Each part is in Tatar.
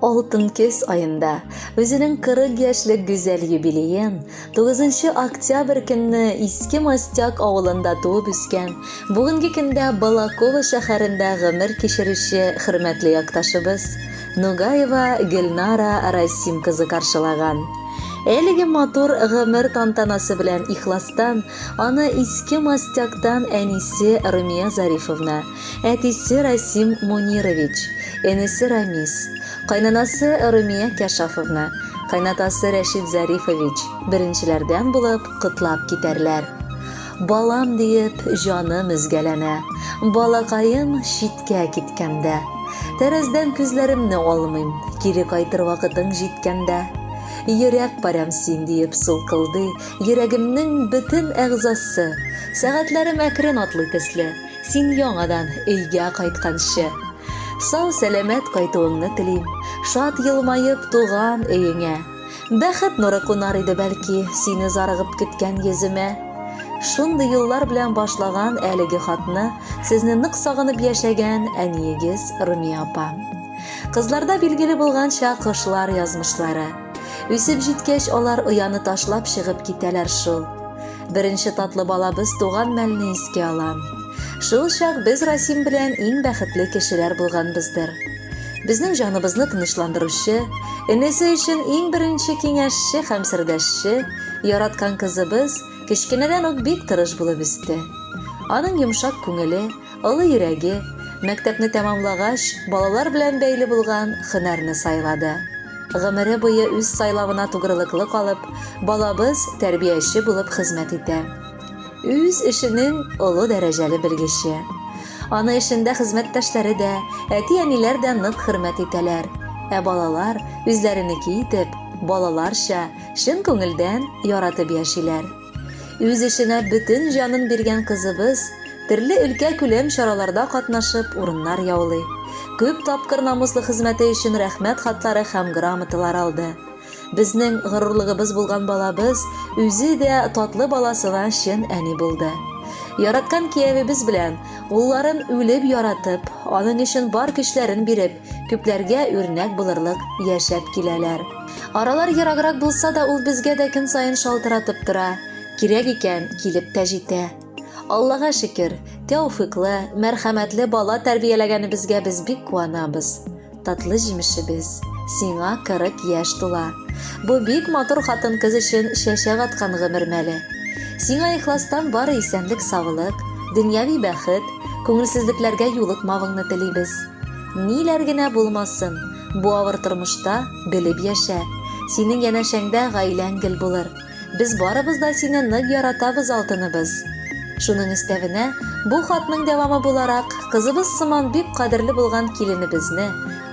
Алтын көз аенда үзенең 40 яшьлек гүзәл юбилеен 9 октябрь көнне Иске Мостяк авылында туып үскән, бүгенге көндә Балаково шәһәрендә гомер кичерүче хөрмәтле якташыбыз Нугаева Гөлнара Расим кызы каршылаган. Әлеге матур гомер тантанасы белән ихластан аны Иске Мостяктан әнисе Румия Зарифовна, әтисе Расим Мунирович, энесе Рамис, кайнанасы Румия Кәшафовна, кайнатасы Рәшит Зарифович беренчеләрдән булып котлап китәрләр. Балам диеп җаным өзгәләнә, Балакаем читкә киткәндә. Тәрәздән күзләремне алмыйм, Кире кайтыр вакытың җиткәндә. Йөрәк парәм син диеп сулкылдый Йөрәгемнең бөтен әгъзасы. Сәгатьләрем әкрен атлый төсле, Син яңадан өйгә кайтканчы. Сау-сәламәт кайтуыңны телим, Шат елмаеп туган өеңә. Бәхет нуры кунар иде бәлки Сине зарыгып көткән йөземә. Шундый юллар белән башлаган әлеге хатны сезне нык сагынып яшәгән әниегез Румия апа. Кызларда билгеле булганча кошлар язмышлары. Үсеп җиткәч алар ояны ташлап чыгып китәләр шул. Беренче татлы балабыз туган мәлне искә алам. Шул чак без Расим белән иң бәхетле кешеләр булганбыздыр. Безнең җаныбызны тынычландыручы, энесе өчен иң беренче киңәшче һәм сердәшче, яраткан кызыбыз кечкенәдән үк бик тырыш булып үсте. Аның йомшак күңеле, олы йөрәге, мәктәпне тәмамлагач, балалар белән бәйле булган һөнәрне сайлады. Гомере буе үз сайлавына тугрылыклы калып, балабыз тәрбияче булып хезмәт итә. Үз эшенең олы дәрәҗәле белгече. Аны эшендә хезмәттәшләре дә, әти-әниләр дә нык хөрмәт итәләр. Ә балалар үзләренеке итеп, балаларча, чын күңелдән яратып яшиләр. Үз эшенә бөтен җанын биргән кызыбыз төрле өлкә күләм чараларда катнашып урыннар яулый. Күп тапкыр намуслы хезмәте өчен рәхмәт хатлары һәм грамоталар алды. Безнең горурлыгыбыз булган балабыз үзе дә татлы баласына чын әни булды. Яраткан киявебез белән улларын үлеп яратып, аның өчен бар көчләрен биреп, күпләргә үрнәк булырлык яшәп киләләр. Аралар ераграк булса да, ул безгә дә көн саен шалтыратып тора, кирәк икән, килеп тә җитә. Аллага шөкер, тәүфыйклы, мәрхәмәтле бала тәрбияләгәнебезгә без бик куанабыз. Татлы җимешебез, сиңа 40 яшь тула. Бу бик матур хатын-кыз өчен чәчәк аткан гомер мәле. Сиңа ихластан бары исәнлек-саулык, дөньяви бәхет, күңелсезлекләргә юлыкмавыңны телибез. Ниләр генә булмасын, бу авыр тормышта белеп яшә. Синең янәшәңдә гаиләң гел булыр. Без барыбыз да сине нык яратабыз, алтыныбыз. Шуның өстәвенә, бу хатның дәвамы буларак, кызыбыз сыман бик кадерле булган киленебезне,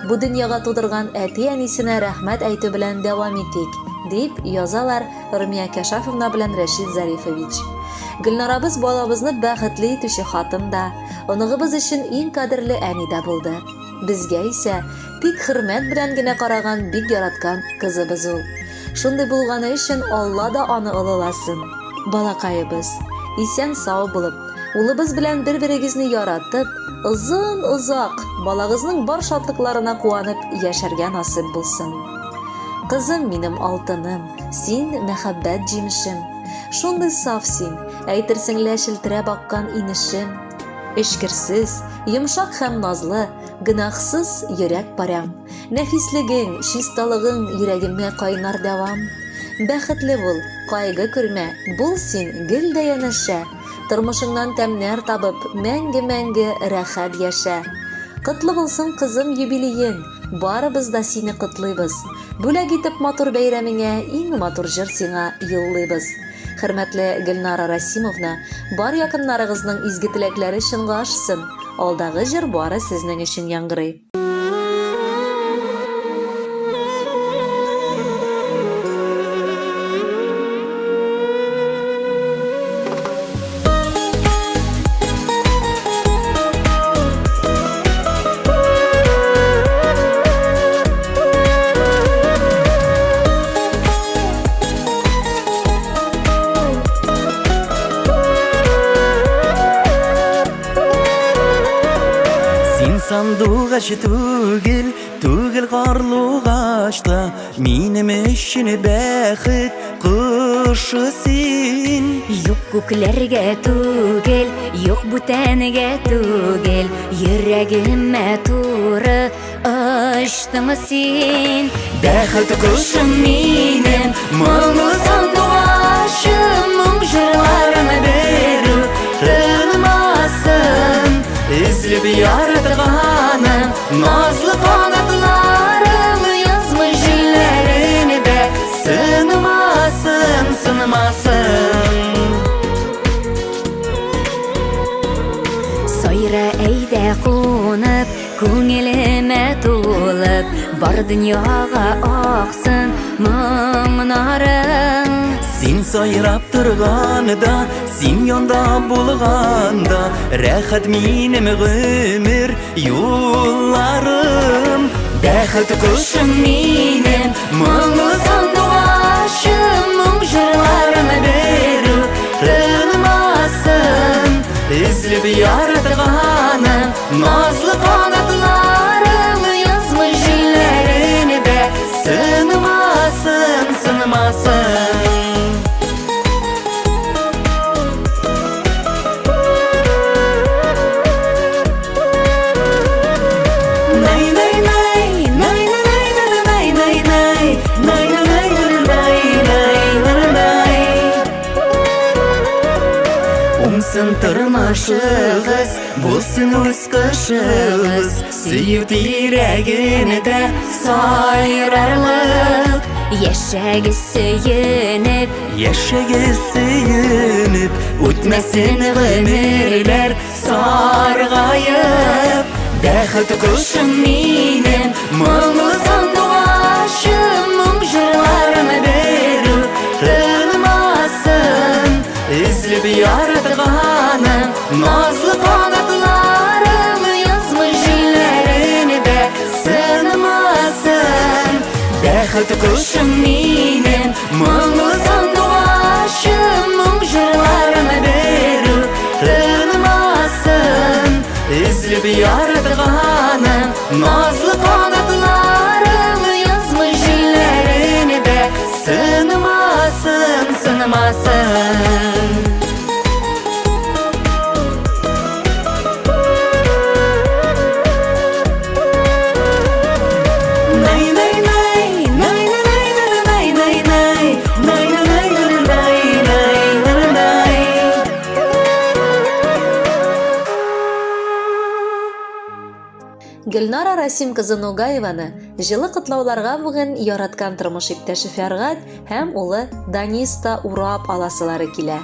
бу дөньяга тудырган әти-әнисенә рәхмәт әйтү белән дәвам итик, дип язалар Румия Кәшафовна белән Рәшит Зарифович. Гөлнарабыз балабызны бәхетле итүче хатын да, оныгыбыз өчен иң кадерле әни дә булды. Безгә исә тик хөрмәт белән генә караган бик яраткан кызыбыз ул. Шундый булганы өчен Алла да аны олыласын. Балакаебыз, исән-сау булып, улыбыз белән бер-берегезне яратып, озын-озак, балагызның бар шатлыкларына куанып яшәргә насыйп булсын. Кызым минем алтыным, син мәхәббәт җимешем. Шундый саф син, әйтерсең лә челтерәп аккан инешем. Эчкерсез, йомшак һәм назлы, гөнаһсыз йөрәк парәм. Нәфислегең, чисталыгың йөрәгемә кайнар дәвам. Бәхетле бул, кайгы күрмә, бул син гел дә янәшә. Тормышыңнан тәмнәр табып, мәңге-мәңге рәхәт яшә. Котлы булсын, кызым, юбилеең, барыбыз да сине котлыйбыз. Бүләк итеп матур бәйрәмеңә иң матур җыр сиңа юллыйбыз. Хөрмәтле Гөлнара Расимовна, бар якыннарыгызның изге теләкләре чынга ашсын! Алдагы җыр бары сезнең өчен яңгырый. Син сандугач түгел, түгел карлугач та, Минем өчен бәхет кошы син. Юк күкләргә түгел, юк бүтәнгә түгел, Йөрәгемә туры очтың син. Бәхет кошым минем, моңлы сандугачым, Моң җырларым берү тынмасын. Өзлеп яратганым, назлы канатларым, Язмыш җилләрендә сынмасын, сынмасын. Сайра әйдә кунып, күңелемә тулып, Бар дөньяга аксын моңнарың. Син сайрап торганда, син янда булганда, Рәхәт минем гомер юлларым. Бәхет кошым минем, моңлы сандугачым, Моң җырларым берү тынмасын. Өзлеп яратганым, назлы канатларым, Язмыш җилләрендә сынмасын, сынмасын. Уңсын тормышыгыз, булсын үз кышыгыз, Сөю тирәгендә сайрарлык. Яшәгез сөенеп, Яшәгез сөенеп, үтмәсен гомерләр саргаеп. Бәхет кошым минем, моңлы сандугачым, Моң җырларым берү тынмасын. Өзлеп яратганым, назлы канатларым, Язмыш җилләрендә сынмасын. Бәхет кошым минем, моңлы сандугачым, Моң җырларым берү тынмасын. Өзлеп яратганым, назлы канатларым, Язмыш җилләрендә сынмасын, сынмасын. Гөлнара Расим кызы Нугаеваны җылы котлауларга бүген яраткан тормыш иптәше Фәргать һәм улы Данис та урап аласылары килә.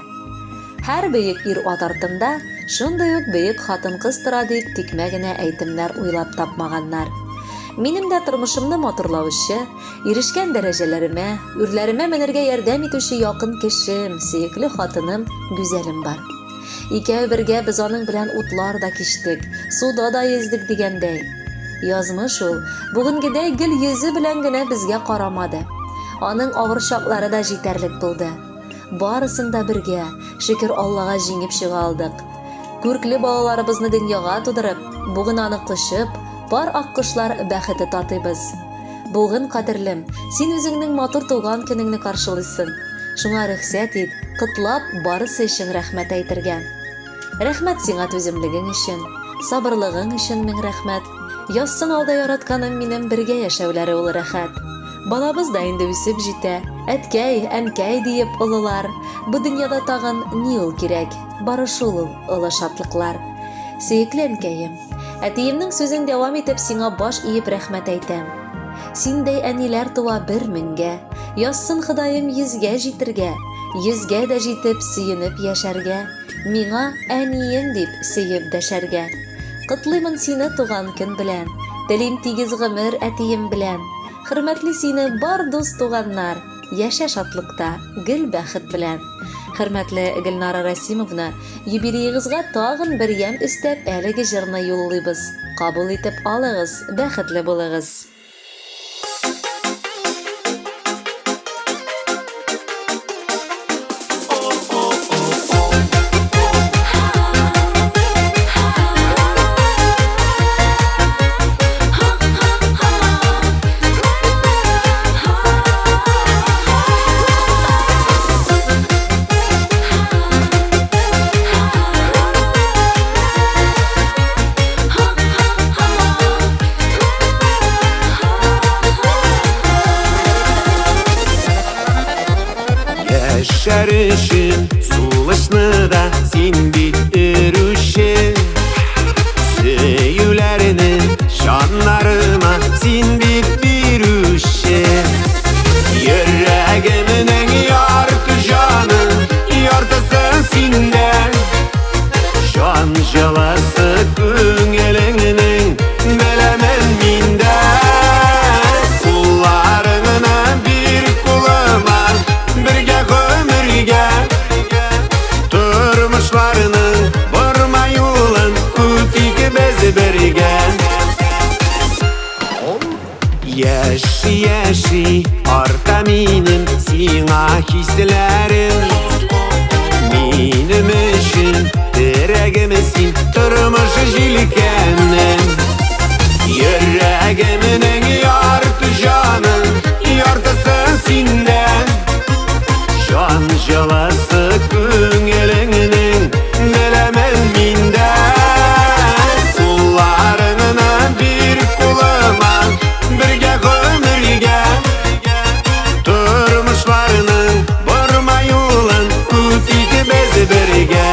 Һәр бөек ир-ат артында шундый ук бөек хатын-кыз тора дип тикмә генә әйтемнәр уйлап тапмаганнар. Минем дә тормышымны матурлаучы, ирешкән дәрәҗәләремә, үрләремә менергә ярдәм итүче якын кешем, сөекле хатыным Гүзәлем бар. Икәү бергә без аның белән утлар да кичтек, суда да йөздек дигәндәй. Язмыш ул, бүгенгедәй гел йөзе белән генә безгә карамады. Аның авыр чаклары да җитәрлек булды. Барысын да бергә, шөкер Аллага җиңеп чыга алдык. Күркле балаларыбызны дөньяга тудырып, бүген аны кочып, пар аккошлар бәхете татыйбыз. Бүген, кадерлем, син үзеңнең матур туган көнеңне каршылыйсың. Шуңа рөхсәт ит, котлап, барысы өчен рәхмәт әйтергә. Рәхмәт сиңа түземлегең өчен, сабырлыгың өчен мең рәхмәт. Язсын алда яратканым минем бергә яшәүләре ул рәхәт. Балабыз да инде үсеп җитә, әткәй, әнкәй диеп олылар. Бу дөньяда тагын ни ул кирәк, бары шул ул олы шатлыклар. Сөекле әнкәем, әтиемнең сүзен дәвам итеп сиңа баш иеп рәхмәт әйтәм. Синдәй әниләр туа бер меңгә, язсын Ходаем йөзгә җитергә, йөзгә дә җитеп сөенеп яшәргә, миңа әнием дип сөеп дәшәргә. Котлыймын сине туган көн белән, телим тигез гомер әтием белән. Хөрмәтли сине бар дус-туганнар, яшә шатлыкта, гел бәхет белән. Хөрмәтле Гөлнара Расимовна, юбилеегызга тагын бер ямь өстәп әлеге җырны юллыйбыз. Кабул итеп алыгыз, бәхетле булыгыз. Тормышны да син бит өрүче. Сөюләрне җаннарыма син бит бирүче. Йөрәгемнең ярты җаны, яртысы синдә. Җан җылысы күңелеңнең беләмен миндә. Кулларыңны бир кулыма, бергә гомергә. Тормышларның борма юлын үтик без бергә. Яши, яши арта минем сиңа хисләрем. Минем өчен терәгем син, тормыш җилкәнем. Йөрәгемнең ярты җаны, яртысы синдә. Җан җылысы күңелеңнең беләмен миндә. Кулларыңны бир кулыма, бергә гомергә. Тормышларның борма юлын үтик без бергә.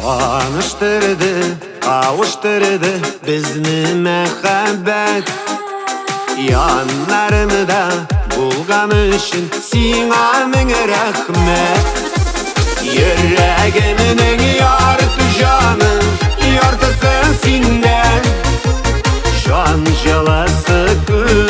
Таныштырды, кавыштырды безне мәхәббәт. Яннарымда булган өчен сиңа мең рәхмәт. Йөрәгемнең ярты җаны, яртысы синдә. Җан җылысы күңелеңнең